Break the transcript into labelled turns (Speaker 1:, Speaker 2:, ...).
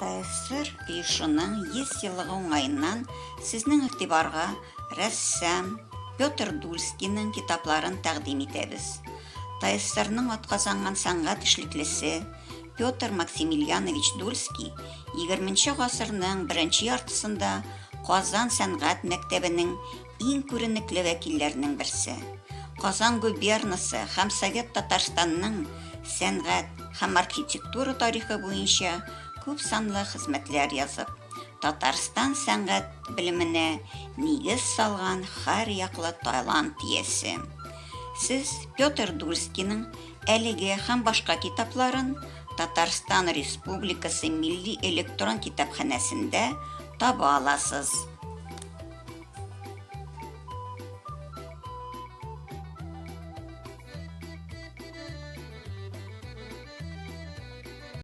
Speaker 1: ТАССР оешуның 100 еллыгы уңаеннан сезнең игътибарга рәссам Петр Дульскийның китапларын тәкъдим итәбез. ТАССРның атказанган сәнгать эшлеклесе Петр Максимiliaнович Дульский егерменче гасырның беренче яртысында Казан сәнгать мәктәбенең иң күренекле вәкилләренең берсе. Казан губернасы һәм Совет Татарстанның сәнгать һәм архитектура тарихы буенча күп санлы хезмәтләр язып, Татарстан сәнгать белеменә нигез салган һәрьяклы талант иясе. Сез Петр Дульскийның әлеге һәм башка китапларын Татарстан Республикасы Милли электрон китапханәсендә таба аласыз.